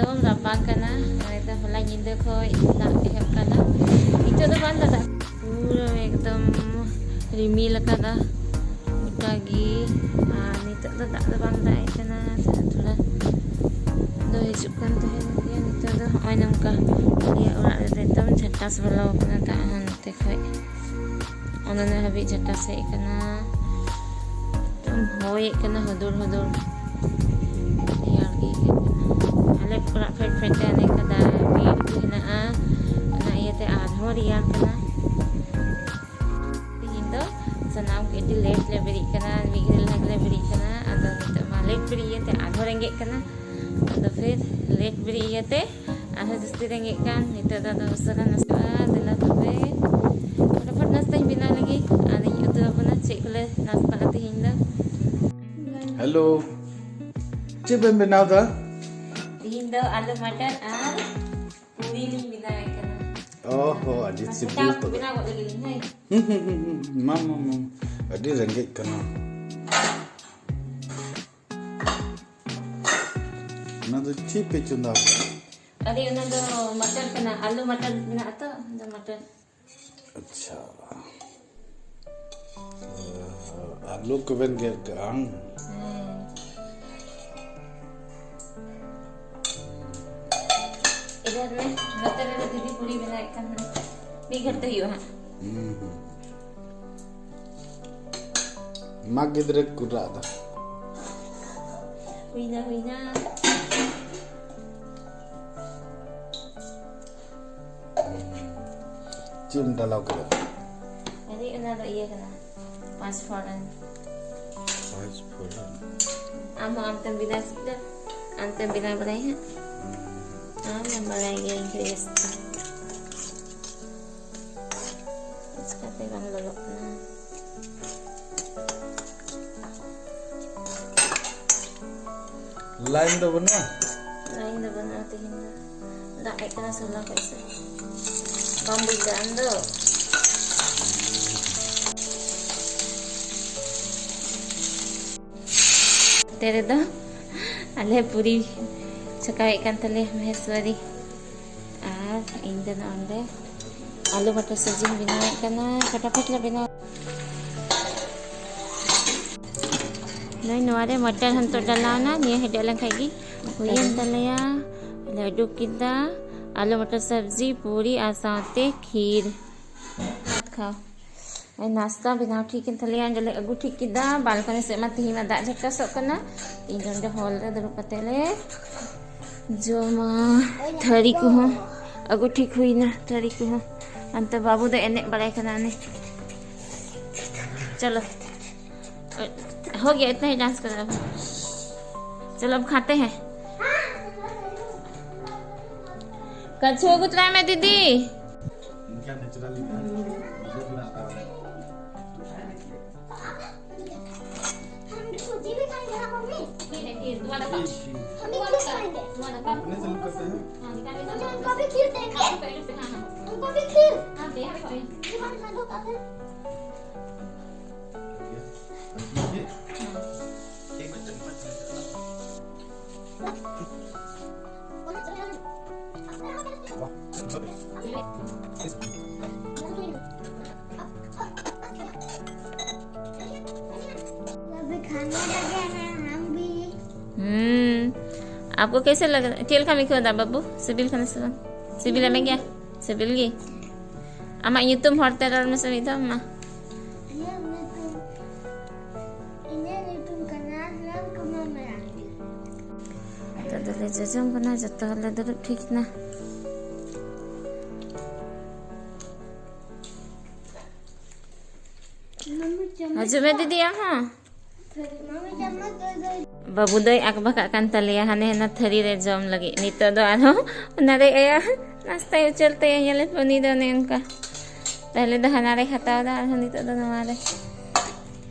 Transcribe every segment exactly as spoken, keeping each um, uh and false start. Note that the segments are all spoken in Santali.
ᱮᱠᱫᱚᱢ ᱨᱟᱵᱟᱝ ᱠᱟᱱᱟ᱾ ᱱᱚᱜᱼᱚᱭ ᱫᱚ ᱦᱚᱞᱟ ᱧᱤᱫᱟᱹ ᱠᱷᱚᱡ ᱫᱟᱜ ᱮᱦᱚᱵ ᱠᱟᱱᱟ᱾ ᱱᱤᱛᱚᱜ ᱫᱚ ᱵᱟᱝ ᱫᱟᱜ, ᱯᱩᱨᱟᱹ ᱮᱠᱫᱚᱢ ᱨᱤᱢᱤᱞ ᱟᱠᱟᱫᱟ ᱜᱚᱴᱟ ᱜᱮ᱾ ᱟᱨ ᱱᱤᱛᱚᱜ ᱫᱚ ᱫᱟᱜ ᱫᱚ ᱵᱟᱝ ᱫᱟᱜ ᱮᱫ ᱠᱟᱱᱟ, ᱛᱷᱚᱲᱟ ᱛᱷᱚᱲᱟ ᱫᱚ ᱦᱤᱡᱩᱜ ᱠᱟᱱ ᱛᱟᱦᱮᱱ ᱜᱮᱭᱟ᱾ ᱱᱤᱛᱚᱜ ᱫᱚ ᱱᱚᱜᱼᱚᱭ ᱱᱚᱝᱠᱟ ᱟᱞᱮᱭᱟᱜ ᱚᱲᱟᱜ ᱨᱮᱫᱚ ᱮᱠᱫᱚᱢ ᱡᱷᱟᱴᱟᱥ ᱵᱚᱞᱚ ᱟᱠᱟᱱᱟ ᱫᱟᱜ ᱦᱚᱸ᱾ ᱛᱮ ᱠᱷᱚᱡ ᱚᱱᱟ ᱦᱟᱹᱵᱤᱡ ᱡᱷᱟᱴᱟᱥ ᱦᱮᱡ ᱠᱟᱱᱟ᱾ ᱮᱠᱫᱚᱢ ᱦᱚᱭᱮᱫ ᱠᱟᱱᱟ ᱦᱩᱫᱩᱲ ᱦᱩᱫᱩᱲ᱾ ᱨᱮᱭᱟᱲ ᱜᱮ ᱟᱹᱭᱠᱟᱹᱜ ᱠᱟᱱᱟ᱾ ᱟᱞᱮ ᱚᱲᱟᱜ ᱯᱷᱮᱰ ᱯᱷᱮᱰ ᱛᱮ ᱚᱱᱮ ᱜᱟᱰᱟ ᱵᱤᱨ ᱠᱚ ᱦᱮᱱᱟᱜᱼᱟ, ᱚᱱᱟ ᱤᱭᱟᱹᱛᱮ ᱟᱨᱦᱚᱸ ᱨᱮᱭᱟᱲ ᱠᱟᱱᱟ᱾ ᱛᱮᱦᱮᱧ ᱫᱚ ᱥᱟᱱᱟᱢ ᱟᱹᱰᱤ ᱞᱮᱴ ᱞᱮ ᱵᱮᱨᱮᱫ ᱠᱟᱱᱟ, ᱢᱤᱫ ᱜᱷᱟᱹᱲᱤ ᱞᱟᱦᱟ ᱜᱮᱞᱮ ᱵᱮᱨᱮᱫ ᱠᱟᱱᱟ᱾ ᱟᱫᱚ ᱱᱤᱛᱚᱜ ᱢᱟ ᱞᱮᱴ ᱵᱮᱨᱮᱫ ᱤᱭᱟᱹᱛᱮ ᱟᱨᱦᱚᱸ ᱨᱮᱸᱜᱮᱡ ᱠᱟᱱᱟ᱾ ᱟᱫᱚ ᱯᱷᱤᱨ ᱞᱮᱴ ᱵᱮᱨᱮᱫ ᱤᱭᱟᱹᱛᱮ ᱟᱨᱦᱚᱸ ᱡᱟᱹᱥᱛᱤ ᱨᱮᱸᱜᱮᱡ ᱠᱟᱱ᱾ ᱱᱤᱛᱚᱜ ᱫᱚ ᱟᱫᱚ ᱩᱥᱟᱹᱨᱟ ᱱᱟᱥᱛᱟᱜᱼᱟ᱾ ᱫᱮᱞᱟ ᱛᱚᱵᱮ ᱯᱷᱚᱴᱟᱯᱷᱚᱴ ᱱᱟᱥᱛᱟᱧ ᱵᱮᱱᱟᱣ ᱞᱮᱜᱮ, ᱟᱨᱤᱧ ᱩᱫᱩᱜ ᱟᱵᱚᱱᱟ ᱪᱮᱫ ᱠᱚᱞᱮ ᱱᱟᱥᱛᱟᱜᱼᱟ ᱛᱮᱦᱮᱧ ᱫᱚ᱾ ᱦᱮᱞᱳ, ᱪᱮᱫ ᱵᱮᱱ ᱵᱮᱱᱟᱣ ᱫᱟ? ᱛᱮᱦᱮᱧ ᱫᱚ ᱟᱞᱩ ᱢᱟᱴᱟᱨ ᱟᱨ ᱯᱩᱨᱤ ᱞᱤᱧ ᱵᱮᱱᱟᱣᱮᱫ ᱠᱟᱱᱟ᱾ ᱚ ᱦᱚ, ᱟᱹᱰᱤ ᱥᱤᱵᱤᱞ ᱛᱚᱵᱮ᱾ ᱵᱮᱱᱟᱣ ᱜᱚᱫ ᱞᱮᱜᱮ ᱞᱤᱧ, ᱦᱳᱭ᱾ ᱦᱩᱸ, ᱦᱩᱸ, ᱦᱩᱸ, ᱦᱩᱸ᱾ ᱢᱟ, ᱢᱟ, ᱢᱟ, ᱢᱟ᱾ ᱟᱹᱰᱤ ᱨᱮᱸᱜᱮᱡ ᱠᱟᱱᱟ᱾ ᱚᱱᱟ ᱫᱚ ᱪᱮᱫ ᱯᱮ ᱪᱚᱸᱫᱟ ᱟᱠᱟᱫᱟ? ᱟᱨᱮ, ᱚᱱᱟ ᱫᱚ ᱢᱟᱴᱟᱨ ᱠᱟᱱᱟ, ᱟᱞᱩ ᱢᱟᱴᱟᱨ ᱢᱮᱱᱟᱜᱼᱟ ᱛᱚ, ᱚᱱᱟ ᱫᱚ ᱢᱟᱴᱟᱨ᱾ ᱟᱪᱪᱷᱟ᱾ ᱟᱞᱩ ᱠᱚᱵᱮᱱ ᱜᱮᱫ ᱠᱟᱜᱼᱟ, ᱦᱟᱝ? ᱦᱮᱸ᱾ ᱤᱫᱷᱟᱨ ᱢᱮ, ᱱᱚᱛᱮ ᱨᱮ ᱫᱤᱫᱤ ᱯᱩᱨᱤ ᱵᱮᱱᱟᱣᱮᱫ ᱠᱟᱱ ᱦᱟᱸᱜ᱾ ᱢᱤᱫ ᱜᱷᱟᱹᱲᱤᱡ ᱛᱮ ᱦᱩᱭᱩᱜᱼᱟ ᱦᱟᱸᱜ᱾ ᱦᱩᱸ, ᱦᱩᱸ᱾ ᱢᱟ ᱜᱤᱫᱽᱨᱟᱹ ᱠᱚ ᱨᱟᱜ ᱫᱟ᱾ ᱦᱩᱭᱱᱟ, ᱦᱩᱭᱱᱟ᱾ ᱪᱮᱫ ᱮᱢ ᱰᱟᱞᱟᱣ ᱠᱮᱫᱟ? ᱟᱨᱮ, ᱚᱱᱟ ᱫᱚ ᱤᱭᱟᱹ ᱠᱟᱱᱟ, ᱯᱟᱸᱪ ᱯᱷᱚᱲᱚᱱ᱾ ᱯᱟᱸᱪ ᱯᱷᱚᱲᱚᱱ? ᱟᱢ ᱦᱚᱸ ᱟᱢ ᱛᱮᱢ ᱵᱮᱱᱟᱣ ᱠᱮᱫᱟ, ᱟᱢ ᱛᱮᱢ ᱵᱮᱱᱟᱣ ᱵᱟᱲᱟᱭᱟ ᱦᱟᱸᱜ᱾ ᱟᱢ ᱦᱚᱸᱢ ᱵᱟᱲᱟᱭ ᱜᱮᱭᱟ ᱤᱧ ᱠᱷᱚᱡ ᱡᱟᱹᱥᱛᱤ᱾ ᱪᱤᱠᱟᱹᱛᱮ ᱵᱟᱝ ᱞᱚᱞᱚᱜ ᱠᱟᱱᱟ? ᱞᱟᱭᱤᱱ ᱫᱚ ᱵᱟᱹᱱᱩᱜᱼᱟ? ᱞᱟᱭᱤᱱ ᱫᱚ ᱵᱟᱹᱱᱩᱜᱼᱟ ᱛᱮᱦᱮᱧ ᱫᱚ᱾ ᱫᱟᱜ ᱦᱮᱡ ᱠᱟᱱᱟ ᱥᱮ ᱦᱚᱞᱟ ᱠᱷᱚᱡ ᱥᱮ? ᱵᱟᱢ ᱵᱩᱡᱽ ᱫᱟ ᱟᱢ ᱫᱚ? ᱱᱚᱛᱮ ᱨᱮᱫᱚ ᱟᱞᱮ ᱯᱩᱨᱤ ᱪᱷᱟᱠᱟᱣᱮᱫ ᱠᱟᱱ ᱛᱟᱞᱮᱭᱟ ᱢᱚᱦᱮᱥᱣᱟᱨᱤ᱾ ᱟᱨ ᱤᱧ ᱫᱚ ᱱᱚᱜᱼᱚᱭ ᱱᱚᱰᱮ ᱟᱞᱩ ᱢᱚᱴᱚᱨ ᱥᱚᱵᱽᱡᱤᱧ ᱵᱮᱱᱟᱣᱮᱫ ᱠᱟᱱᱟ, ᱯᱷᱟᱴᱟᱯᱷᱟᱴ ᱞᱮ ᱵᱮᱱᱟᱣ᱾ ᱱᱚᱜᱼᱚᱭ ᱱᱚᱣᱟ ᱨᱮ ᱢᱚᱴᱚᱨ ᱦᱚᱸ ᱱᱤᱛᱚᱜ ᱰᱟᱞᱟᱣᱱᱟ, ᱱᱤᱭᱟᱹ ᱦᱮᱰᱮᱡ ᱞᱮᱱᱠᱷᱟᱡ ᱜᱮ ᱦᱩᱭᱮᱱ ᱛᱟᱞᱮᱭᱟ᱾ ᱞᱮ ᱩᱰᱩᱠ ᱠᱮᱫᱟ ᱟᱞᱩ ᱢᱚᱴᱚᱨ ᱥᱚᱵᱽᱡᱤ, ᱯᱩᱨᱤ ᱟᱨ ᱥᱟᱶᱛᱮ ᱠᱷᱤᱨ᱾ ᱠᱷᱟᱣ᱾ ᱱᱟᱥᱛᱟ ᱵᱮᱱᱟᱣ ᱴᱷᱤᱠ ᱮᱱ ᱛᱟᱞᱮᱭᱟ, ᱚᱸᱰᱮ ᱞᱮ ᱟᱹᱜᱩ ᱴᱷᱤᱠ ᱠᱮᱫᱟ᱾ ᱵᱟᱞᱠᱚᱱᱤ ᱥᱮᱫ ᱢᱟ ᱛᱮᱦᱮᱧ ᱢᱟ ᱫᱟᱜ ᱡᱷᱟᱠᱟᱥᱚᱜ ᱠᱟᱱᱟ᱾ ᱤᱧ ᱫᱚ ᱚᱸᱰᱮ ᱦᱚᱞ ᱨᱮ ᱫᱩᱲᱩᱵ ᱠᱟᱛᱮ ᱞᱮ ᱡᱚᱢᱟ᱾ ᱛᱷᱟᱹᱨᱤ ᱠᱚᱦᱚᱸ ᱟᱹᱜᱩ ᱴᱷᱤᱠ ᱦᱩᱭᱱᱟ, ᱛᱷᱟᱹᱨᱤ ᱠᱚᱦᱚᱸ᱾ ᱚᱱᱛᱮ ᱵᱟᱹᱵᱩ ᱫᱚ ᱮᱱᱮᱡ ᱵᱟᱲᱟᱭ ᱠᱟᱱᱟ ᱚᱱᱮ᱾ ᱪᱚᱞᱚ, हो गया, इतना ही डांस करो अब। चलो, अब खाते हैं। कच्छू को तो मैं दीदी। इनका नेचुरल ही था। मुझे भी आता है। हम सूजी भी खाएंगे ना, मम्मी? ये देखिए, तुम्हारा पास। हम भी खाएंगे। तुम्हारा पास। अपने चालू करते हैं। हाँ, निकाल के मुझे उनको भी खीर देंगे। पहले से, हाँ, हाँ। उनको भी खीर। हाँ, दे, हाँ, दे। ये बात ना दो, पापा। ये। हाँ। एक बार चम्मच लेकर ना। अभी खाने लगे हैं हम भी। हम्म, आपको कैसे लग रहा है? चेल का मिखो दा बाबू, सिबिल खाने से, सिबिल में क्या? सिबिल की? ᱟᱢᱟᱜ ᱧᱩᱛᱩᱢ ᱦᱚᱲᱛᱮ ᱨᱚᱲ ᱢᱮᱥᱮ ᱢᱤᱫ ᱫᱷᱟᱣ ᱢᱟ᱾ ᱤᱧᱟᱹᱜ ᱧᱩᱛᱩᱢ, ᱤᱧᱟᱹᱜ ᱧᱩᱛᱩᱢ ᱠᱟᱱᱟ ᱨᱟᱢ ᱠᱩᱢᱟᱨ ᱢᱟᱨᱟᱱᱰᱤ᱾ ᱱᱤᱛᱚᱜ ᱫᱚᱞᱮ ᱡᱚᱡᱚᱢ ᱠᱟᱱᱟ, ᱡᱚᱛᱚ ᱦᱚᱲᱞᱮ ᱫᱩᱲᱩᱵ ᱴᱷᱤᱠ ᱮᱱᱟ᱾ ᱢᱟᱢᱤ ᱪᱟᱢᱚᱪ ᱦᱤᱡᱩᱜ ᱢᱮ ᱫᱤᱫᱤ, ᱟᱢ ᱦᱚᱸ᱾ ᱵᱟᱹᱵᱩ ᱫᱚᱭ ᱟᱠᱵᱟᱠᱟᱜ ᱠᱟᱱ ᱛᱟᱞᱮᱭᱟ, ᱦᱟᱱᱮ ᱦᱟᱱᱟ ᱛᱷᱟᱹᱨᱤ ᱨᱮ ᱡᱚᱢ ᱞᱟᱹᱜᱤᱫ᱾ ᱱᱤᱛᱚᱜ ᱫᱚ ᱟᱨᱦᱚᱸ ᱚᱱᱟ ᱨᱮ ᱟᱭᱟᱜ ᱱᱟᱥᱛᱟᱭ ᱩᱪᱟᱹᱲ ᱛᱟᱭᱟ, ᱧᱮᱞᱮᱫ ᱯᱮ, ᱩᱱᱤ ᱫᱚ ᱚᱱᱮ ᱚᱱᱠᱟ᱾ ᱛᱟᱦᱞᱮ ᱫᱚ ᱦᱟᱱᱟ ᱨᱮ ᱦᱟᱛᱟᱣ ᱫᱟ, ᱟᱨᱦᱚᱸ ᱱᱤᱛᱚᱜ ᱫᱚ ᱱᱚᱣᱟ ᱨᱮ᱾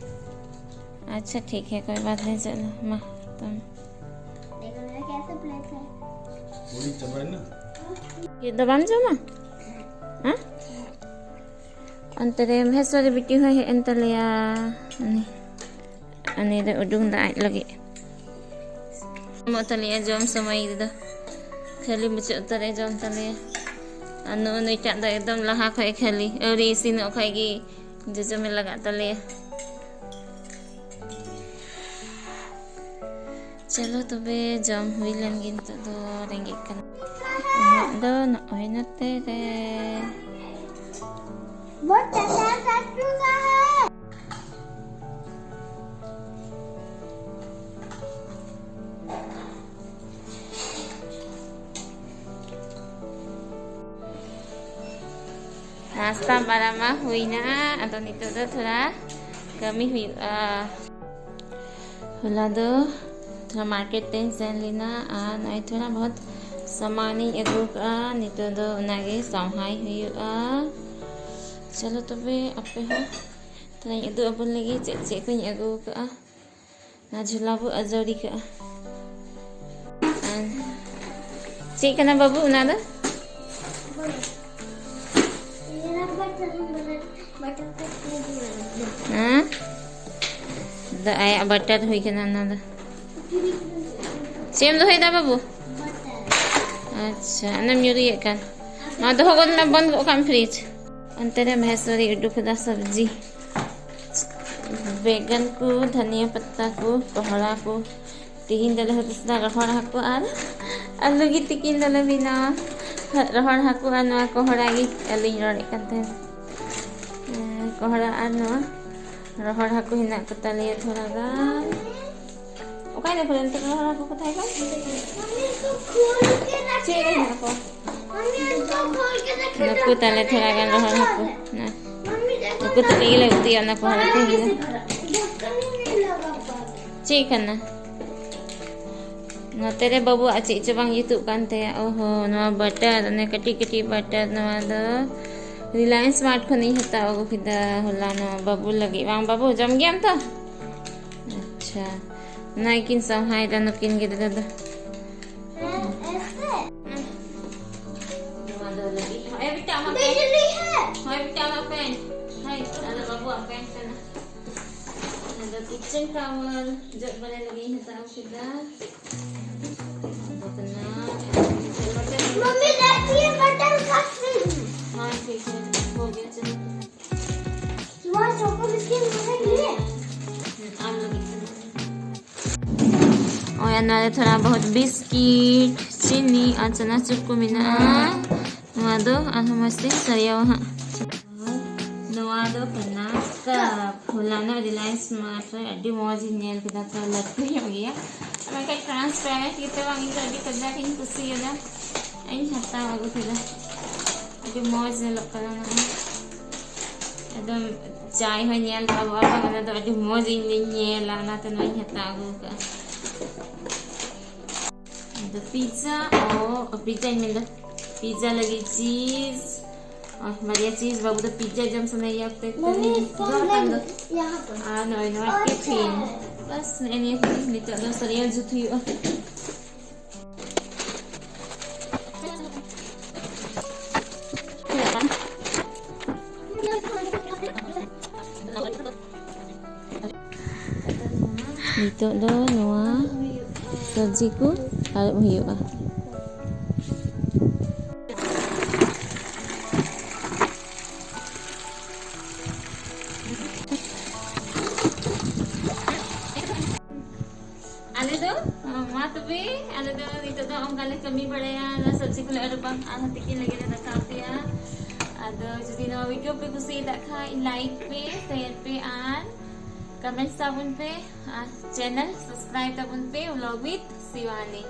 ᱟᱪᱪᱷᱟ, ᱴᱷᱤᱠ ᱦᱮ, ᱠᱳᱭ ᱵᱟᱛ ᱱᱟᱦᱤᱸ, ᱪᱚᱞᱚ, ᱢᱟ, ᱛᱩᱢ᱾ देखो मेरा कैसे प्लेट है। पूरी चबाई ना। ये ᱫᱚ ᱵᱟᱢ ᱡᱚᱢᱟ? ᱦᱮᱸ? ᱚᱱᱛᱮ ᱨᱮ ᱢᱚᱦᱮᱥᱣᱚᱨᱤ ᱵᱤᱴᱤ ᱦᱚᱸᱭ ᱦᱮᱡ ᱮᱱ ᱛᱟᱞᱮᱭᱟ᱾ ᱩᱱᱤ, ᱩᱱᱤ ᱫᱚ ᱩᱰᱩᱝ ᱫᱟ ᱟᱡ ᱞᱟᱹᱜᱤᱫ᱾ ᱮᱢᱚᱜ ᱛᱟᱞᱮᱭᱟ ᱡᱚᱢ ᱥᱚᱢᱚᱭ ᱨᱮᱫᱚ᱾ ᱠᱷᱟᱹᱞᱤ ᱢᱩᱪᱟᱹᱫ ᱩᱛᱟᱹᱨᱮ ᱡᱚᱢ ᱛᱟᱞᱮᱭᱟ᱾ ᱟᱨ ᱱᱩᱜᱼᱩ ᱱᱩᱭᱴᱟᱜ ᱫᱚ ᱮᱠᱫᱚᱢ ᱞᱟᱦᱟ ᱠᱷᱚᱡ ᱠᱷᱟᱹᱞᱤ, ᱟᱹᱣᱨᱤ ᱤᱥᱤᱱᱚᱜ ᱠᱷᱚᱡ ᱜᱮ ᱡᱚᱡᱚᱢᱮ ᱞᱟᱜᱟᱜ ᱛᱟᱞᱮᱭᱟ᱾ ᱪᱚᱞᱚ ᱛᱚᱵᱮ, ᱡᱚᱢ ᱦᱩᱭ ᱞᱮᱱ ᱜᱮ, ᱱᱤᱛᱚᱜ ᱫᱚ ᱨᱮᱸᱜᱮᱡ ᱠᱟᱱᱟ᱾ ᱤᱧᱟᱹᱜ ᱫᱚ ᱱᱚᱜᱼᱚᱭ ᱱᱚᱛᱮ ᱨᱮ᱾ ᱱᱟᱥᱛᱟ ᱵᱟᱲᱟ ᱢᱟ ᱦᱩᱭᱱᱟ, ᱟᱫᱚ ᱱᱤᱛᱚᱜ ᱫᱚ ᱛᱷᱚᱲᱟ ᱠᱟᱹᱢᱤ ᱦᱩᱭᱩᱜᱼᱟ᱾ ᱦᱚᱞᱟ ᱫᱚ ᱛᱷᱚᱲᱟ ᱢᱟᱨᱠᱮᱴ ᱛᱮᱧ ᱥᱮᱱ ᱞᱮᱱᱟ ᱟᱨ ᱱᱚᱜᱼᱚᱭ ᱛᱷᱚᱲᱟ ᱵᱚᱦᱩᱛ ᱥᱟᱢᱟᱱᱤᱧ ᱟᱹᱜᱩ ᱠᱟᱜᱼᱟ᱾ ᱱᱤᱛᱚᱜ ᱫᱚ ᱚᱱᱟᱜᱮ ᱥᱟᱶᱦᱟᱭ ᱦᱩᱭᱩᱜᱼᱟ᱾ ᱪᱚᱞᱚ ᱛᱚᱵᱮ ᱟᱯᱮ ᱦᱚᱸ ᱛᱷᱚᱲᱟᱧ ᱩᱫᱩᱜ ᱟᱵᱚᱱ ᱞᱮᱜᱮ ᱪᱮᱫ ᱪᱮᱫ ᱠᱚᱧ ᱟᱹᱜᱩ ᱠᱟᱜᱼᱟ᱾ ᱚᱱᱟ ᱡᱷᱚᱞᱟ ᱵᱚ ᱟᱡᱟᱣᱲᱤ ᱠᱟᱜᱼᱟ᱾ ᱟᱨ ᱪᱮᱫ ᱠᱟᱱᱟ ᱵᱟᱹᱵᱩ ᱚᱱᱟ ᱫᱚ? ᱦᱮᱸ? ᱫᱚ ᱟᱭᱟᱜ ᱵᱟᱴᱟᱨ ᱦᱩᱭ ᱠᱟᱱᱟ ᱚᱱᱟ ᱫᱚ᱾ ᱪᱮᱫ ᱮᱢ ᱫᱚᱦᱚᱭᱮᱫᱟ ᱵᱟᱹᱵᱩ? ᱟᱪᱪᱷᱟ, ᱚᱱᱮᱢ ᱧᱩᱨᱩᱭᱮᱫ ᱠᱟᱱ᱾ ᱱᱚᱣᱟ ᱫᱚᱦᱚ ᱜᱚᱫ ᱢᱮ, ᱵᱚᱱᱫ ᱜᱚᱫ ᱠᱟᱜ ᱢᱮ ᱯᱷᱨᱤᱡᱽ᱾ ᱚᱱᱛᱮ ᱨᱮ ᱢᱚᱦᱮᱥᱣᱚᱨᱤ ᱩᱰᱩᱠ ᱮᱫᱟ ᱥᱚᱵᱽᱡᱤ᱾ ᱵᱮᱜᱟᱱ ᱠᱚ, ᱫᱷᱟᱱᱤᱭᱟ ᱯᱟᱛᱟ ᱠᱚ, ᱠᱚᱦᱲᱟ ᱠᱚ᱾ ᱛᱤᱦᱤᱧ ᱫᱚᱞᱮ ᱦᱩᱫᱤᱥ ᱫᱟ ᱨᱚᱦᱚᱲ ᱦᱟᱹᱠᱩ ᱟᱨ ᱟᱹᱞᱩ ᱜᱮ ᱛᱤᱠᱤᱱ ᱫᱚᱞᱮ ᱵᱮᱱᱟᱣᱟ᱾ ᱨᱚᱦᱚᱲ ᱦᱟᱹᱠᱩ ᱟᱨ ᱱᱚᱣᱟ ᱠᱚᱦᱲᱟ ᱜᱮ ᱟᱹᱞᱩᱧ ᱨᱚᱲᱮᱫ ᱠᱟᱱ ᱛᱟᱦᱮᱱᱟ᱾ ᱮᱸ, ᱠᱚᱦᱲᱟ ᱟᱨ ᱱᱚᱣᱟ ᱨᱚᱦᱚᱲ ᱦᱟᱹᱠᱩ ᱦᱮᱱᱟᱜ ᱠᱚ ᱛᱟᱞᱮᱭᱟ ᱛᱷᱚᱲᱟ ᱜᱟᱱ᱾ ᱚᱠᱟᱭ ᱱᱟᱠᱚ ᱱᱤᱛᱚᱜ ᱨᱚᱦᱚᱲ ᱦᱟᱹᱠᱩ ᱠᱚ ᱛᱟᱦᱮᱸ ᱠᱟᱱ? ᱪᱮᱫ ᱨᱮ ᱦᱮᱱᱟᱜ ᱠᱚᱣᱟ? ᱱᱩᱠᱩ ᱛᱟᱞᱮ ᱛᱷᱚᱲᱟ ᱜᱟᱱ ᱨᱚᱦᱚᱲ ᱦᱟᱹᱠᱩ᱾ ᱱᱟ᱾ ᱱᱩᱠᱩ ᱛᱟᱞᱮ ᱜᱮᱞᱮ ᱩᱛᱩᱭᱟ ᱚᱱᱟ ᱠᱚᱦᱚᱸ ᱛᱮᱦᱮᱧ ᱫᱚ᱾ ᱪᱮᱫ ᱠᱟᱱᱟ? ᱱᱚᱛᱮ ᱨᱮ ᱵᱟᱹᱵᱩᱣᱟᱜ ᱪᱮᱫ ᱪᱚ ᱵᱟᱝ ᱡᱩᱛᱩᱜ ᱠᱟᱱ ᱛᱟᱭᱟ᱾ ᱳᱦᱳ, ᱱᱚᱣᱟ ᱵᱟᱴᱟᱨ, ᱚᱱᱮ ᱠᱟᱹᱴᱤᱡ ᱠᱟᱹᱴᱤᱡ ᱵᱟᱴᱟᱨ, ᱱᱚᱣᱟ ᱫᱚ Reliance Mart ᱠᱷᱚᱱᱤᱧ ᱦᱟᱛᱟᱣ ᱟᱹᱜᱩ ᱠᱮᱫᱟ ᱦᱚᱞᱟ ᱱᱚᱣᱟ ᱵᱟᱹᱵᱩ ᱞᱟᱹᱜᱤᱫ᱾ ᱵᱟᱝ ᱵᱟᱹᱵᱩ, ᱡᱚᱢ ᱜᱮᱭᱟᱢ ᱛᱚ? ᱟᱪᱪᱷᱟ, ᱚᱱᱟ ᱜᱮᱠᱤᱱ ᱥᱟᱶᱦᱟᱭᱮᱫᱟ ᱱᱩᱠᱤᱱ ᱜᱤᱫᱽᱨᱟᱹ ᱫᱚ᱾ ᱱᱚᱣᱟ ᱫᱚ ᱞᱟᱹᱜᱤᱫ, ᱦᱳᱭ ᱵᱮᱴᱟ, ᱟᱢᱟᱜ ᱯᱮᱱᱴ᱾ ᱦᱳᱭ ᱵᱮᱴᱟ, ᱟᱢᱟᱜ ᱯᱮᱱᱴ᱾ ᱦᱳᱭ, ᱚᱱᱟ ᱫᱚ ᱵᱟᱹᱵᱩᱣᱟᱜ ᱯᱮᱱᱴ ᱠᱟᱱᱟ᱾ ᱚᱱᱟ ᱫᱚ kitchen towel ᱡᱚᱜ ᱵᱟᱲᱟᱭ ᱞᱟᱹᱜᱤᱫ ᱤᱧ ᱦᱟᱛᱟᱣ ᱠᱮᱫᱟ᱾ ᱟᱢ ᱞᱟᱹᱜᱤᱫ ᱛᱮ᱾ ᱱᱚᱜᱼᱚᱭ ᱱᱚᱣᱟ ᱨᱮ ᱛᱷᱚᱲᱟ ᱵᱚᱦᱩᱛ ᱵᱤᱥᱠᱤᱴ, ᱪᱤᱱᱤ ᱟᱨ ᱪᱟᱱᱟᱪᱩᱨ ᱠᱚ ᱢᱮᱱᱟᱜᱼᱟ᱾ ᱱᱚᱣᱟ ᱫᱚ ᱟᱨᱦᱚᱸ ᱢᱚᱡᱽ ᱛᱮᱧ ᱥᱟᱡᱟᱣᱟ ᱦᱟᱸᱜ᱾ ᱱᱚᱣᱟ ᱫᱚ ᱠᱟᱱᱟ ᱠᱟᱯ᱾ ᱦᱚᱞᱟᱱᱚᱜ ᱨᱤᱞᱟᱭᱮᱱᱥ ᱢᱟᱨᱴ ᱨᱮ ᱟᱹᱰᱤ ᱢᱚᱡᱽ ᱤᱧ ᱧᱮᱞ ᱠᱮᱫᱟ, ᱛᱚ ᱞᱟᱹᱴᱩ ᱧᱚᱜ ᱜᱮᱭᱟ᱾ ᱢᱮᱱᱠᱷᱟᱱ ᱴᱨᱟᱱᱥᱯᱮᱨᱮᱱᱴ ᱜᱮᱛᱮ ᱵᱟᱝ, ᱤᱧ ᱫᱚ ᱟᱹᱰᱤ ᱠᱟᱡᱟᱠ ᱤᱧ ᱠᱩᱥᱤᱭᱟᱫᱟ᱾ ᱤᱧ ᱦᱟᱛᱟᱣ ᱟᱹᱜᱩ ᱠᱮᱫᱟ᱾ ᱟᱹᱰᱤ ᱢᱚᱡᱽ ᱧᱮᱞᱚᱜ ᱠᱟᱱᱟ ᱱᱚᱜᱼᱚᱭ᱾ ᱮᱠᱫᱚᱢ ᱪᱟᱭ ᱦᱚᱸ ᱧᱮᱞ ᱨᱟᱠᱟᱵᱚᱜᱼᱟ ᱵᱟᱝ, ᱚᱱᱟ ᱫᱚ ᱟᱹᱰᱤ ᱢᱚᱡᱽ ᱤᱧ ᱫᱚᱧ ᱧᱮᱞᱟ, ᱚᱱᱟᱛᱮ ᱱᱚᱣᱟᱧ ᱦᱟᱛᱟᱣ ᱟᱹᱜᱩ ᱠᱟᱜᱼᱟ᱾ ᱟᱫᱚ ᱯᱤᱡᱡᱟ, ᱚ, ᱯᱤᱡᱡᱟᱧ ᱢᱮᱱᱫᱟ, ᱯᱤᱡᱡᱟ ᱞᱟᱹᱜᱤᱫ ᱪᱤᱡᱽ, ᱚ, ᱵᱟᱨᱭᱟ ᱪᱤᱡᱽ, ᱵᱟᱹᱵᱩ ᱫᱚ ᱯᱤᱡᱡᱟ ᱡᱚᱢ ᱥᱟᱱᱟᱭᱮᱭᱟ ᱚᱠᱛᱮ ᱚᱠᱛᱮ᱾ ᱢᱟᱢᱤ, ᱱᱤᱛᱚᱜ ᱫᱚ ᱯᱷᱳᱱ ᱟᱨ ᱱᱚᱜᱼᱚᱭ ᱱᱚᱣᱟ ᱟᱪᱪᱷᱟ᱾ ᱴᱤᱯᱷᱤᱱ᱾ ᱵᱟᱥ, ᱱᱮᱜᱼᱮ ᱱᱤᱭᱟᱹ ᱠᱚᱜᱮ ᱱᱤᱛᱚᱜ ᱫᱚ ᱥᱟᱹᱨᱤᱭᱟᱹᱲ ᱡᱩᱛ ᱦᱩᱭᱩᱜᱼᱟ᱾ ᱱᱤᱛᱚᱜ ᱫᱚ ᱱᱚᱣᱟ ᱥᱚᱵᱽᱡᱤ ᱠᱚ ᱟᱹᱨᱩᱵ ᱦᱩᱭᱩᱜᱼᱟ᱾ ᱟᱞᱮ ᱫᱚ, ᱢᱟ ᱛᱚᱵᱮ, ᱟᱞᱮ ᱫᱚ ᱱᱤᱛᱚᱜ ᱫᱚ ᱚᱱᱠᱟ ᱞᱮ ᱠᱟᱹᱢᱤ ᱵᱟᱲᱟᱭᱟ, ᱚᱱᱟ ᱥᱚᱵᱽᱡᱤ ᱠᱚᱞᱮ ᱟᱹᱨᱩᱵᱟ, ᱟᱨᱦᱚᱸ ᱛᱤᱠᱤᱱ ᱞᱟᱹᱜᱤᱫ ᱞᱮ ᱫᱟᱠᱟ ᱩᱛᱩᱭᱟ᱾ ᱟᱫᱚ ᱡᱩᱫᱤ ᱱᱚᱣᱟ ᱵᱷᱤᱰᱤᱭᱳ ᱯᱮ ᱠᱩᱥᱤᱭᱟᱫᱟᱜ ᱠᱷᱟᱡ, ᱞᱟᱭᱤᱠ ᱯᱮ, ᱥᱮᱭᱟᱨ ᱯᱮ ᱟᱨ ᱠᱚᱢᱮᱱᱴᱥ ᱛᱟᱵᱚᱱ ᱯᱮ, ᱟᱨ ᱪᱮᱱᱮᱞ ᱥᱟᱵᱥᱠᱨᱟᱭᱤᱵ ᱛᱟᱵᱚᱱ ᱯᱮ, Vlog with Shivani᱾